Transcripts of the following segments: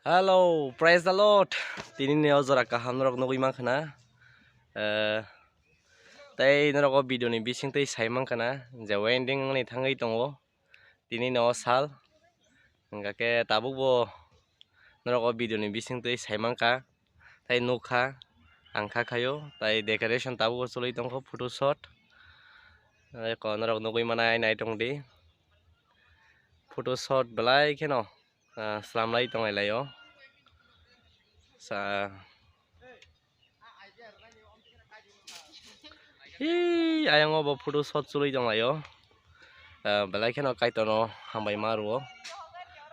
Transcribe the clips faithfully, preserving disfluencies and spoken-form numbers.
Hello, praise the Lord. Tini ni o jora kaham norok nugui mankha na. Eh, tei norok o video ni bising tei sai mankha na je wedding wngni thangwi tongo tini ni o sal. Hingkha khe tabuk bo norok o video ni bising twi sai mankha, tei nukha ang kha khayo, tei decoration tabuk bo chwlwi tongkha, photo shoot. Eko norok nugui manai nai tongdi, photo shoot belai kheno, ah, slamlai tonglai laio. Sa-, Hii, ayang o bo photo shoot chwlwi tonglaio. Ah, belai kheno Kaitorno hambai ma rwo.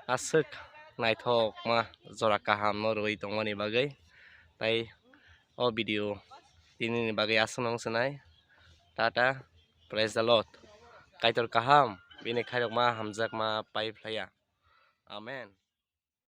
Aswk naithokma jora kaham no rwui tongmani bagwi. Tai o video tini ni bagwi aswk no wng swnai. Tata, praise the Lord. Kaitor kaham, bini khairokma hamjakma pai phlaiya. Amen.